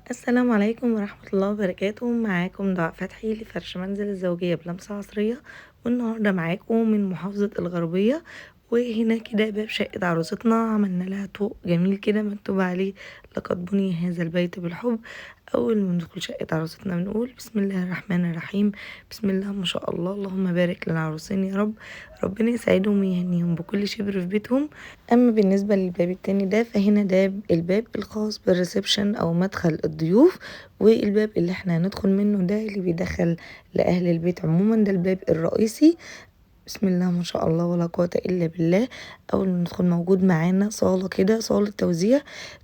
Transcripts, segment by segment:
السلام عليكم ورحمة الله وبركاته. معاكم دعاء فتحي لفرش منزل الزوجية بلمسة عصرية، والنهاردة معاكم من محافظة الغربية. وهنا كده باب شقة عروستنا، عملنا لها طوق جميل كده مكتوب عليه لقد بني هذا البيت بالحب. أول ما ندخل شقة عروستنا بنقول بسم الله الرحمن الرحيم، بسم الله ما شاء الله، اللهم بارك للعروسين يا رب، ربنا يسعدهم ويهنيهم بكل شبر في بيتهم. أما بالنسبة للباب التاني ده، فهنا ده الباب الخاص بال reception أو مدخل الضيوف، والباب اللي احنا هندخل منه ده اللي بيدخل لأهل البيت عموما، ده الباب الرئيسي. بسم الله ما شاء الله ولا قوة إلا بالله. أول ما ندخل موجود معانا صالة كده، صالة توزيع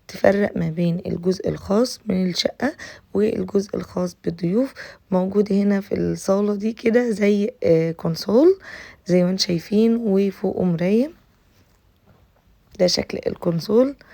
تفرق ما بين الجزء الخاص من الشقة والجزء الخاص بالضيوف. موجود هنا في الصالة دي كده زي console زي ما انتم شايفين، وفوقه مراية. ده شكل ال console.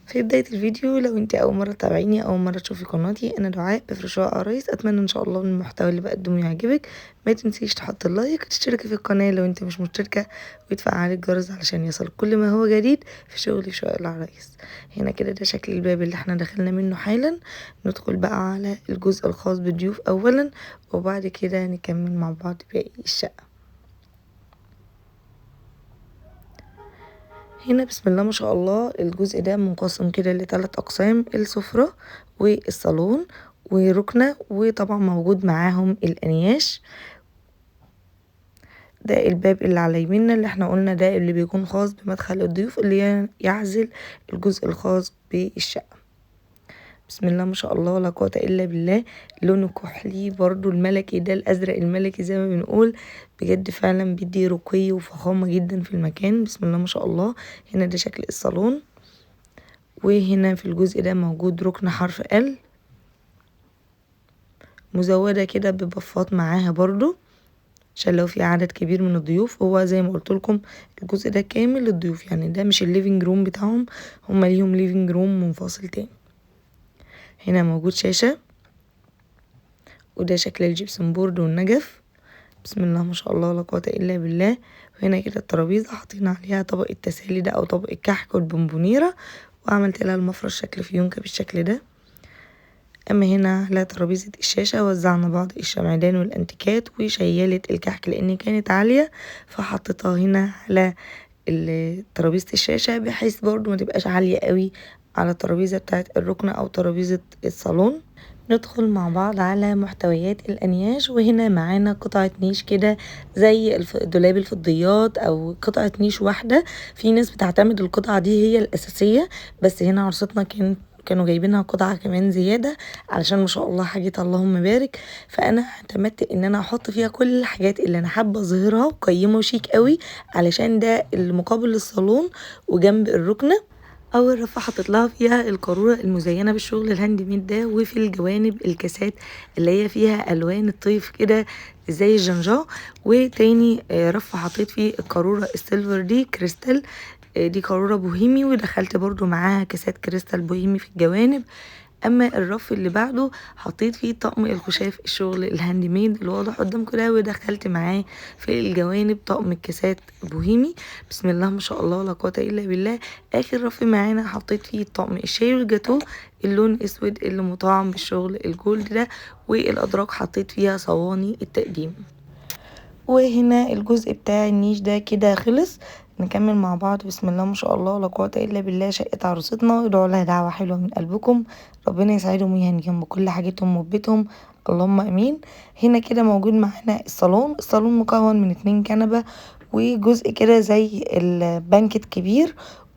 في بداية الفيديو لو انت اول مرة تتابعيني او مرة تشوفي قناتي، انا دعاء بفرش عرايس. اتمنى ان شاء الله ان المحتوى اللي بقدمه يعجبك. ما تنسيش تحط ال like وتشتركي في القناة لو انت مش مشتركة، وتفعلي الجرس علشان يصل كل ما هو جديد في شغلي في شقق العرايس. هنا كده ده شكل الباب اللي احنا دخلنا منه حالا. ندخل بقى على الجزء الخاص بالضيوف اولا، وبعد كده نكمل مع بعض باقي الشقة. هنا بسم الله ما شاء الله الجزء ده منقسم كده لثلاث اقسام، السفرة والصالون وركنة، وطبعا موجود معاهم الانياش. ده الباب اللي على يميننا اللي احنا قلنا ده اللي بيكون خاص بمدخل الضيوف، اللي يعزل الجزء الخاص بالشقة. بسم الله ما شاء الله لا قوة إلا بالله. لونه كحلي برضو الملكي ده، الأزرق الملكي زي ما بنقول، بجد فعلا بيدي رقي وفخامة جدا في المكان. بسم الله ما شاء الله. هنا ده شكل الصالون، وهنا في الجزء ده موجود ركن حرف L مزودة كده ببفات معاها برضو، عشان لو في عدد كبير من الضيوف. هو زي ما قلت لكم الجزء ده كامل للضيوف، يعني ده مش ال living room بتاعهم، هم ليهم living room منفصل تاني. هنا موجود شاشة، وده شكل ال gypsum board والنجف. بسم الله ما شاء الله لا قوة إلا بالله. وهنا كده الترابيزة حاطين عليها طبق التسالي ده أو طبق الكحك والبونبونيرة، وعملت لها المفرش شكل فيونكة بالشكل ده. أما هنا على ترابيزة الشاشة وزعنا بعض الشمعدان والأنتيكات وشيالة الكحك لأن كانت عالية، فحطيتها هنا على ترابيزة الشاشة بحيث برضو ما تبقاش عالية قوي على الترابيزة بتاعت الركنة أو ترابيزة الصالون. ندخل مع بعض على محتويات الأنياش، وهنا معانا قطعة نيش كده زي دولاب الفضيات أو قطعة نيش واحدة. في ناس بتعتمد القطعة دي هي الأساسية، بس هنا عروستنا كانوا جايبينها قطعة كمان زيادة علشان ما شاء الله حاجتها اللهم بارك. فأنا اعتمدت إن أنا أحط فيها كل الحاجات اللي أنا حابة أظهرها وقيمه شيك قوي، علشان ده المقابل للصالون وجنب الركنة. اول رفه حطيت لها فيها القاروره المزينه بالشغل ال handmade ده، وفي الجوانب الكاسات اللي هي فيها الوان الطيف كده زي الجنجا. وتاني رفه حطيت فيه القاروره ال silver دي كريستال، دي قارورة بوهيمي، ودخلت برضو معاها كاسات كريستال بوهيمي في الجوانب. اما الرف اللي بعده حطيت فيه طقم الخشاف الشغل ال handmade الواضح قدامكم ده، ودخلت معاه في الجوانب طقم الكاسات بوهيمي. بسم الله ما شاء الله لا قوة الا بالله. اخر رف معانا حطيت فيه طقم الشاي والجاتو اللون اسود اللي مطعم بالشغل ال gold ده، والادراج حطيت فيها صواني التقديم. وهنا الجزء بتاع النيش ده كده خلص. نكمل مع بعض. بسم الله ما شاء الله لا قوة إلا بالله. شقة عروستنا ادعوا لها دعوة حلوة من قلبكم، ربنا يسعدهم ويهنيهم بكل حاجتهم وبيتهم، اللهم امين. هنا كده موجود معانا الصالون. الصالون مكون من 2 كنبة وجزء كده زي البانكت كبير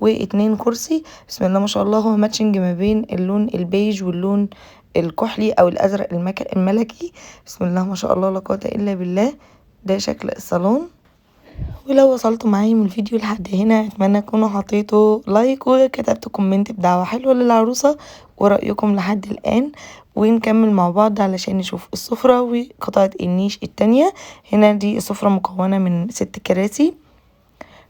و2 كرسي. بسم الله ما شاء الله. هو matching ما بين اللون البيج واللون الكحلي او الازرق الملكي. بسم الله ما شاء الله لا قوة إلا بالله. ده شكل الصالون. ولو وصلتوا معايا من الفيديو لحد هنا اتمنى تكونوا حطيتوا like وكتبتوا comment بدعوة حلوة للعروسة ورأيكم لحد الآن. ونكمل مع بعض علشان نشوف السفرة وقطعة النيش التانية. هنا دي السفرة مكونة من 6 كراسي.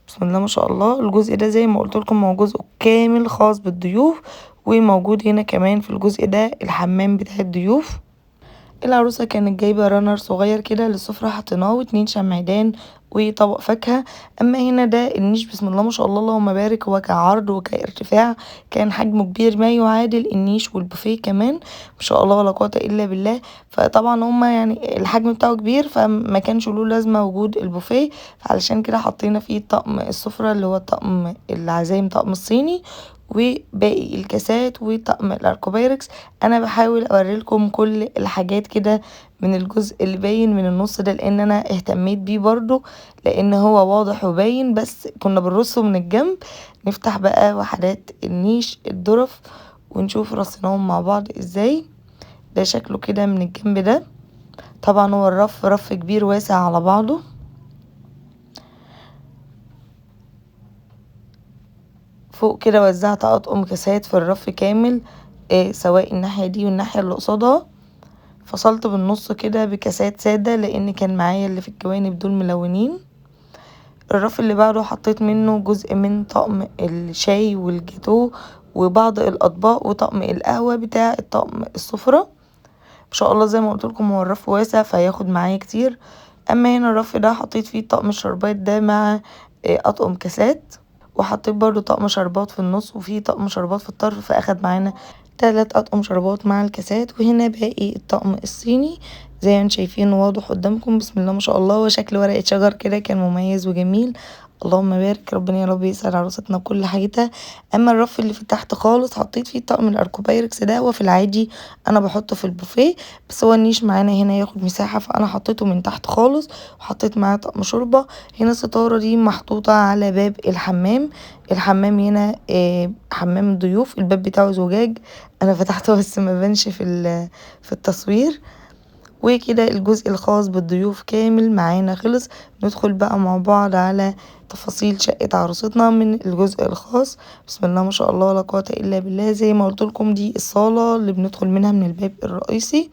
بسم الله ما شاء الله. الجزء ده زي ما قلت لكم هو جزء كامل خاص بالضيوف، وموجود هنا كمان في الجزء ده الحمام بتاع الضيوف. العروسة كانت جايبة runner صغير كده للسفرة حطيناه، و2 شمعدان وطبق فاكهة. اما هنا ده النيش بسم الله ما شاء الله اللهم بارك، هو كعرض وكارتفاع كان حجمه كبير ما يعادل النيش والبوفيه كمان، ما شاء الله ولا قوة الا بالله. فطبعا هما يعني الحجم بتاعه كبير فما كانش له لازمة وجود البوفيه، فعلشان كده حطينا فيه طقم السفرة اللي هو طقم العزايم طقم الصيني، وباقي الكاسات وطقم الاركوبيركس. انا بحاول اوريلكم كل الحاجات كده من الجزء اللي باين من النص ده، لان انا اهتميت بيه برضو لان هو واضح وباين، بس كنا بنرصه من الجنب. نفتح بقى وحدات النيش الظرف ونشوف رصيناهم مع بعض ازاي. ده شكله كده من الجنب ده، طبعا هو الرف رف كبير واسع على بعضه. فوق كده وزعت اطقم كاسات في الرف كامل، سواء الناحية دي والناحية اللي قصادها. فصلت بالنص كده بكاسات سادة لان كان معايا اللي في الجوانب دول ملونين. الرف اللي بعده حطيت منه جزء من طقم الشاي والجاتو وبعض الاطباق وطقم القهوة بتاع الطقم السفرة. ان شاء الله زي ما قلت لكم هو الرف واسع فهياخد معايا كتير. اما هنا الرف ده حطيت فيه طقم الشربات ده مع اطقم كاسات، وحطيت برضو طقم شربات في النص وفي طقم شربات في الطرف، فاخد معانا 3 اطقم شربات مع الكاسات. وهنا باقي الطقم الصيني زي ما انتم شايفين واضح قدامكم بسم الله ما شاء الله، وشكل ورقة شجر كده كان مميز وجميل، اللهم بارك، ربنا يا رب يسعد عروستنا بكل حاجتها. اما الرف اللي في تحت خالص حطيت فيه طقم الاركوبايركس ده، هو في العادي انا بحطه في البوفيه، بس هو النيش معانا هنا ياخد مساحة فانا حطيته من تحت خالص، وحطيت معاه طقم شوربة. هنا الستارة دي محطوطة على باب الحمام، الحمام هنا حمام الضيوف، الباب بتاعه زجاج، انا فتحته بس ما بانش في التصوير. وكده الجزء الخاص بالضيوف كامل معانا خلص. ندخل بقى مع بعض على تفاصيل شقة عروستنا من الجزء الخاص. بسم الله ما شاء الله لا قوة إلا بالله. زي ما قلت لكم دي الصالة اللي بندخل منها من الباب الرئيسي.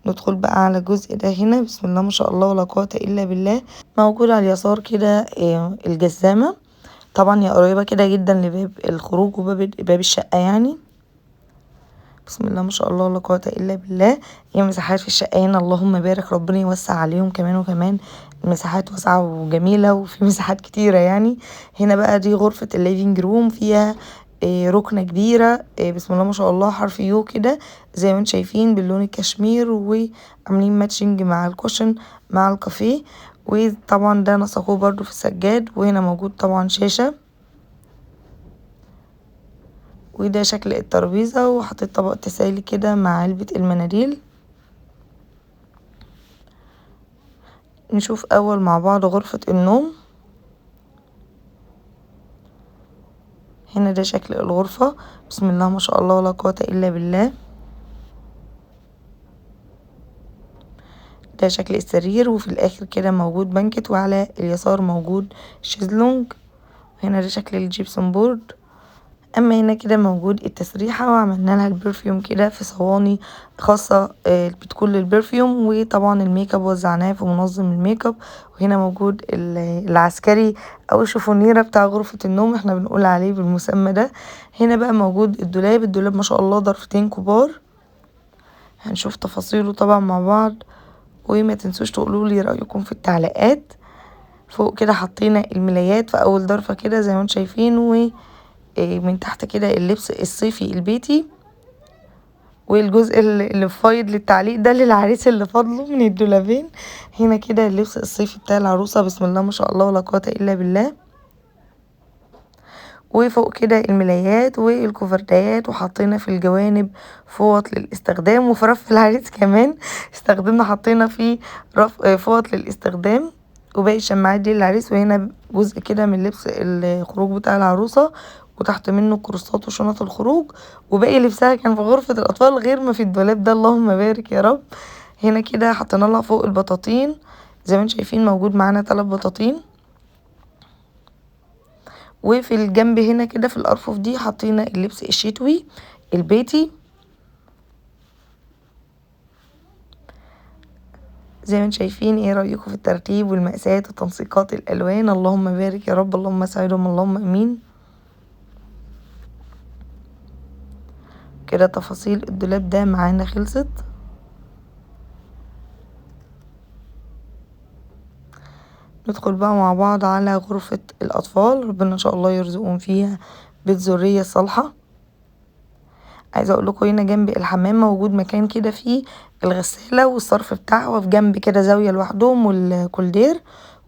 ندخل بقى على الجزء ده هنا بسم الله ما شاء الله ولا قوة إلا بالله. موجود على اليسار كده الجزامة، طبعا هي قريبة كده جدا لباب الخروج وباب باب الشقة يعني. بسم الله ما شاء الله لا قوة إلا بالله. هي مساحات في الشقة هنا اللهم بارك، ربنا يوسع عليهم كمان وكمان، المساحات واسعة وجميلة وفي مساحات كتيرة يعني. هنا بقى دي غرفة ال living room، فيها ركنة كبيرة، بسم الله ما شاء الله حرف U كده زي ما انتم شايفين باللون الكشمير، وعاملين matching مع ال cushion مع الكافيه، وطبعا ده نسقوه برضو في السجاد. وهنا موجود طبعا شاشة، وده شكل الترابيزة، وحطيت طبق تسالي كده مع علبة المناديل. نشوف اول مع بعض غرفة النوم. هنا ده شكل الغرفة بسم الله ما شاء الله ولا قوة الا بالله. ده شكل السرير، وفي الاخر كده موجود بنكت، وعلى اليسار موجود شيزلونج. هنا ده شكل ال gypsum board. اما هنا كده موجود التسريحه، وعملنا لها ال perfume كده في صواني خاصة بتكون لل perfume، وطبعا الميك اب وزعناه في منظم الميك اب. وهنا موجود العسكري او الشوفونيره بتاع غرفة النوم، احنا بنقول عليه بالمسمى ده. هنا بقى موجود الدولاب، الدولاب ما شاء الله ضرفتين كبار، هنشوف تفاصيله طبعا مع بعض. وما تنسوش تقولوا لي رايكم في التعليقات. فوق كده حطينا الملايات في اول ضرفه كده زي ما انتم شايفين، و من تحت كده اللبس الصيفي البيتي، والجزء اللي فايض للتعليق ده للعريس اللي فاضلة من الدولابين. هنا كده اللبس الصيفي بتاع العروسة بسم الله ما شاء الله ولا قوة الا بالله. وفوق كده الملايات والكوفرتات، وحطينا في الجوانب فوط للاستخدام، وفي رف العريس كمان استخدمنا حطينا فيه رف فوط للاستخدام، وباقي الشماعات دي للعريس. وهنا جزء كده من لبس الخروج بتاع العروسة، وتحت منه كورسات وشنط الخروج، وباقي لبسها كان في غرفة الأطفال غير ما في الدولاب ده، اللهم بارك يا رب. هنا كده حطينا لها فوق البطاطين زي ما انتم شايفين، موجود معانا 3 بطاطين. وفي الجنب هنا كده في الأرفف دي حطينا اللبس الشتوي البيتي زي ما انتم شايفين. ايه رأيكم في الترتيب والمقاسات وتنسيقات الألوان؟ اللهم بارك يا رب، اللهم سعدهم، اللهم امين. كده تفاصيل الدولاب ده معانا خلصت. ندخل بقى مع بعض على غرفة الأطفال، ربنا إن شاء الله يرزقهم فيها بالذرية الصالحة. عايزة اقول لكم هنا جنب الحمام موجود مكان كده فيه الغسالة والصرف بتاعها، وفي جنب كده زاوية لوحدهم والكولدير.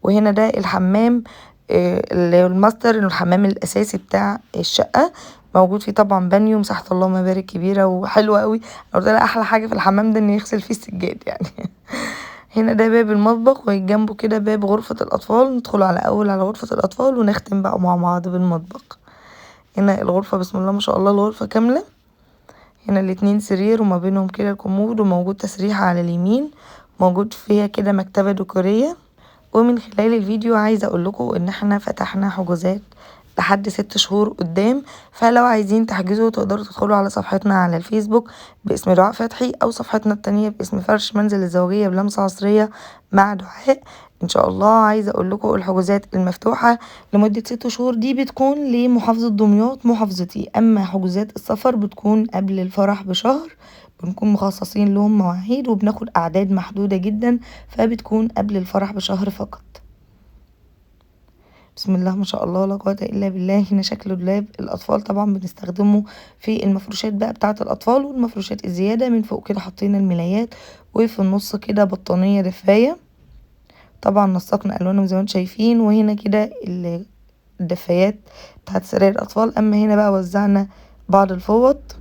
وهنا ده الحمام الماستر، الحمام الأساسي بتاع الشقة، موجود فيه طبعا بانيو، مساحة اللهم بارك كبيرة وحلوة قوي. قلت لها أحلى حاجة في الحمام ده إن يغسل فيه السجاد يعني. هنا ده باب المطبخ، وجنبه كده باب غرفة الأطفال. ندخل على أول على غرفة الأطفال ونختم بقى مع بعض بالمطبخ. هنا الغرفة بسم الله ما شاء الله الغرفة كاملة. هنا الاتنين سرير وما بينهم كده الكومود، وموجود تسريحة على اليمين، موجود فيها كده مكتبة ديكورية. ومن خلال الفيديو عايزة اقول لكم ان احنا فتحنا حجوزات لحد 6 شهور قدام، فلو عايزين تحجزوا تقدروا تدخلوا على صفحتنا على الفيسبوك باسم دعاء فتحي، او صفحتنا التانية باسم فرش منزل الزوجية بلمسة عصرية مع دعاء. ان شاء الله عايزة اقول لكم الحجوزات المفتوحة لمدة 6 شهور دي بتكون لمحافظة دمياط محافظتي، اما حجوزات السفر بتكون قبل الفرح بشهر، بنكون مخصصين لهم مواعيد وبناخد اعداد محدودة جدا، فبتكون قبل الفرح بشهر فقط. بسم الله ما شاء الله لا قوة إلا بالله. هنا شكل دولاب الأطفال، طبعا بنستخدمه في المفروشات بقى بتاعة الأطفال والمفروشات الزيادة. من فوق كده حاطين الملايات، وفي النص كده بطانية دفاية، طبعا نسقنا ألوانهم زي ما انتم شايفين. وهنا كده الدفايات بتاعة سراير الأطفال. أما هنا بقى وزعنا بعض الفوط،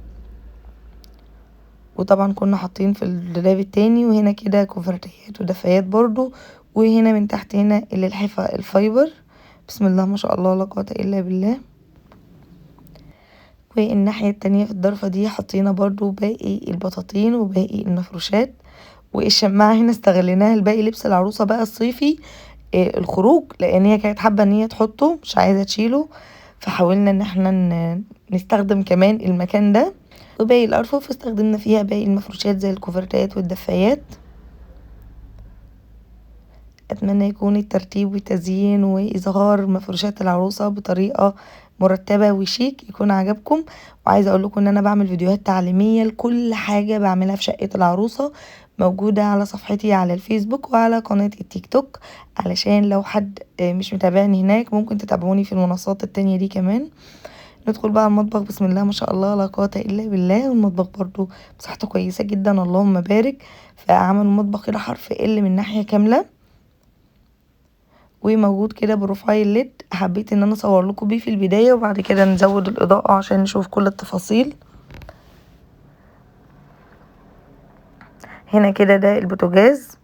وطبعا كنا حاطين في الدولاب التاني. وهنا كده كوفرتيات ودفايات برضو. وهنا من تحت هنا الحفا ال fiber. بسم الله ما شاء الله لا قوة إلا بالله. والناحية التانية في الضرفة دي حطينا برضو باقي البطاطين وباقي المفروشات. والشماعة هنا استغليناها لباقي لبس العروسة بقى الصيفي، الخروج، لأن هي كانت حابة ان هي تحطه مش عايزة تشيله، فحاولنا ان احنا نستخدم كمان المكان ده. وباقي الأرفف استخدمنا فيها باقي المفروشات زي الكوفرتات والدفايات. أتمنى يكون الترتيب والتزيين وإظهار مفروشات العروسة بطريقة مرتبة وشيك يكون عجبكم. وعايزة أقول لكم إن أنا بعمل فيديوهات تعليمية لكل حاجة بعملها في شقة العروسة، موجودة على صفحتي على الفيسبوك وعلى قناة التيك توك، علشان لو حد مش متابعني هناك ممكن تتابعوني في المنصات التانية دي كمان. ندخل بقى المطبخ. بسم الله ما شاء الله لا قوة إلا بالله. والمطبخ برضو مساحته كويسة جدا اللهم بارك، فعملوا المطبخ كده حرف L من ناحية كاملة، وموجود كده profile LED. حبيت ان انا اصور لكم بيه في البداية وبعد كده نزود الاضاءة عشان نشوف كل التفاصيل. هنا كده ده البوتاجاز،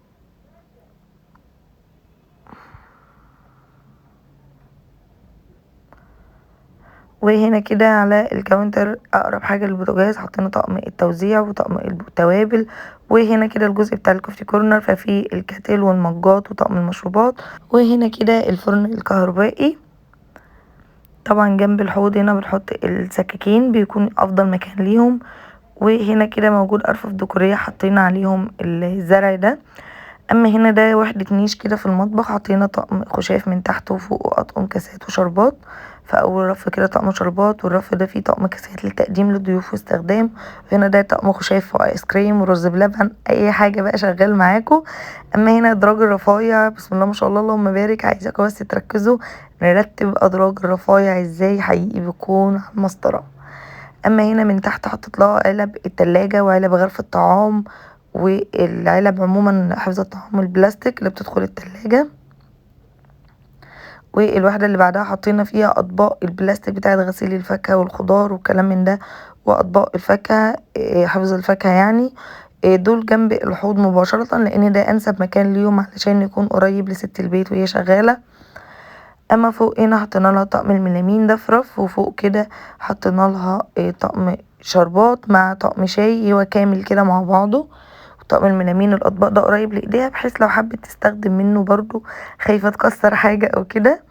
وهنا كده على ال counter اقرب حاجة للبوتاجاز حطينا طقم التوزيع وطقم التوابل. وهنا كده الجزء بتاع ال coffee corner، ففي ال kettle والمجات وطقم المشروبات. وهنا كده الفرن الكهربائي، طبعا جنب الحوض هنا بنحط السكاكين بيكون افضل مكان ليهم. وهنا كده موجود ارفف ديكوريه حطينا عليهم الزرع ده. اما هنا ده وحده نيش كده في المطبخ، حطينا طقم خشاف من تحت وفوق اطقم كاسات وشربات. فاول رف كده طقم شربات، والرف ده فيه طقم كاسات للتقديم للضيوف واستخدام. وهنا ده طقم خشاف وايس كريم ورز بلبن، اي حاجة بقى شغال معاكم. اما هنا ادراج الرفايع، بسم الله ما شاء الله اللهم بارك. عايزاكم بس تركزوا نرتب ادراج الرفايع ازاي، حقيقي بيكون على المسطره. اما هنا من تحت حطيت لها علب التلاجة وعلب غرف الطعام، والعلب عموما حفظ الطعام البلاستيك اللي بتدخل التلاجة. والواحدة اللي بعدها حطينا فيها اطباق البلاستيك بتاعت غسيل الفاكهة والخضار والكلام من ده، واطباق الفاكهة حفظ الفاكهة يعني. دول جنب الحوض مباشرة لان ده انسب مكان ليهم علشان يكون قريب لست البيت وهي شغالة. اما فوق هنا حطينا لها طقم الميلامين ده في رف، وفوق كده حطينا لها طقم شربات مع طقم شاي، هو كامل كده مع بعضه. طقم الميلامين الاطباق ده قريب لايديها بحيث لو حبت تستخدم منه برضو، خايفة تكسر حاجة او كده.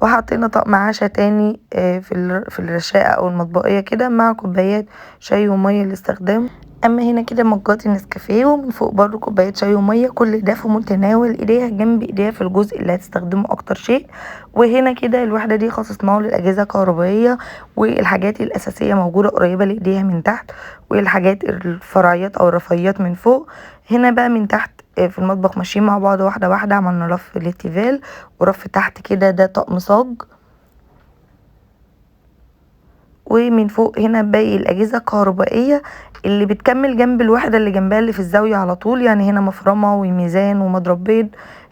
وحطينا طقم عشا تاني في الرشاقه او المطبقيه كده مع كوبايات شاي ومية للاستخدام. اما هنا كده مجات النسكافيه، ومن فوق برضو كوبايات شاي ومية، كل ده في متناول ايديها جنب ايديها في الجزء اللي هتستخدمه اكتر شيء. وهنا كده الوحدة دي خصصناها للاجهزة الكهربائية والحاجات الاساسية موجودة قريبه لايديها من تحت، والحاجات الفرعيات او الرفاهيات من فوق. هنا بقى من تحت في المطبخ ماشيين مع بعض واحدة واحدة. عملنا رف للتيفال ورف تحت كده ده طقم صاج، ومن فوق هنا باقي الاجهزة الكهربائية اللي بتكمل جنب الوحدة اللي جنبها اللي في الزاوية على طول. يعني هنا مفرمه وميزان ومضرب بيض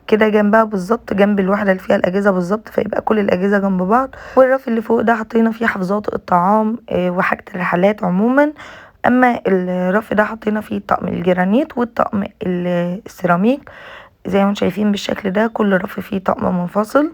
كده جنبها بالظبط، جنب الوحدة اللي فيها الاجهزة بالظبط، فيبقى كل الاجهزة جنب بعض. والرف اللي فوق ده حطينا فيه حافظات الطعام وحاجه الرحلات عموما. اما الرف ده حطينا فيه طقم الجرانيت والطقم السيراميك زي ما انتم شايفين بالشكل ده، كل رف فيه طقم منفصل.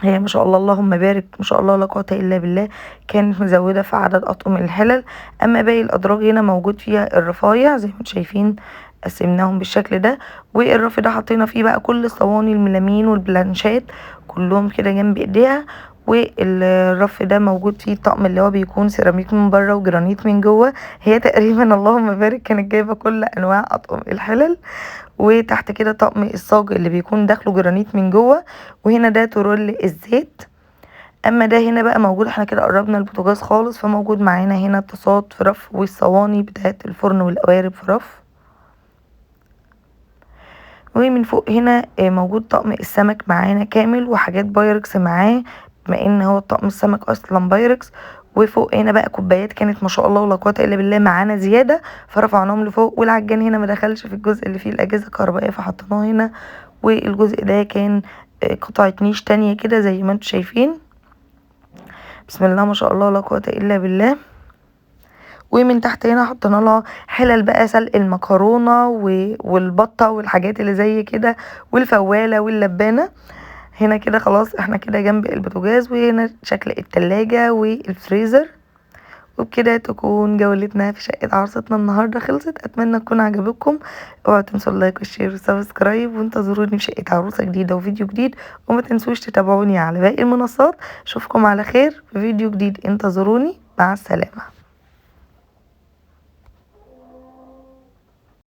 هي ما شاء الله اللهم بارك ما شاء الله لا قوة الا بالله كانت مزوده في عدد اطقم الحلل. اما باقي الادراج هنا موجود فيها الرفايع زي ما انتم شايفين قسمناهم بالشكل ده. والرف ده حطينا فيه بقى كل الصواني الملامين والبلانشات كلهم كده جنب ايديها. والرف ده موجود فيه الطقم اللي هو بيكون سيراميك من بره وجرانيت من جوه. هي تقريبا اللهم بارك كانت جايبه كل انواع اطقم الحلل. وتحت كده طقم الصاج اللي بيكون داخله جرانيت من جوه، وهنا ده ترول الزيت. اما ده هنا بقى موجود، احنا كده قربنا البوتاجاز خالص، فموجود معانا هنا الطاسات في رف والصواني بتاعه الفرن والقوارب في رف. ومن فوق هنا موجود طقم السمك معانا كامل وحاجات بايركس معاه، بما ان هو طقم السمك اصلا بايركس. وفوق هنا بقى كوبايات كانت ما شاء الله ولا قوة الا بالله معانا زيادة فرفعناهم لفوق. والعجان هنا ما دخلش في الجزء اللي فيه الاجهزة الكهربائية فحطيناه هنا. والجزء ده كان قطعه نيش تانية كده زي ما انتم شايفين، بسم الله ما شاء الله لا قوة الا بالله. ومن تحت هنا حطينا لها حلل بقى سلق المكرونه والبطه والحاجات اللي زي كده والفواله واللبانه. هنا كده خلاص احنا كده جنب البوتاجاز، وهنا شكل التلاجة والفريزر. وبكده تكون جولتنا في شقة عروستنا النهاردة خلصت. اتمنى تكون عجبتكم، اوعوا تنسوا ال like وال share وال subscribe، وانتظروني في شقة عروسة جديدة وفيديو جديد. وما تنسوش تتابعوني على باقي المنصات. اشوفكم على خير في فيديو جديد، انتظروني، مع السلامة.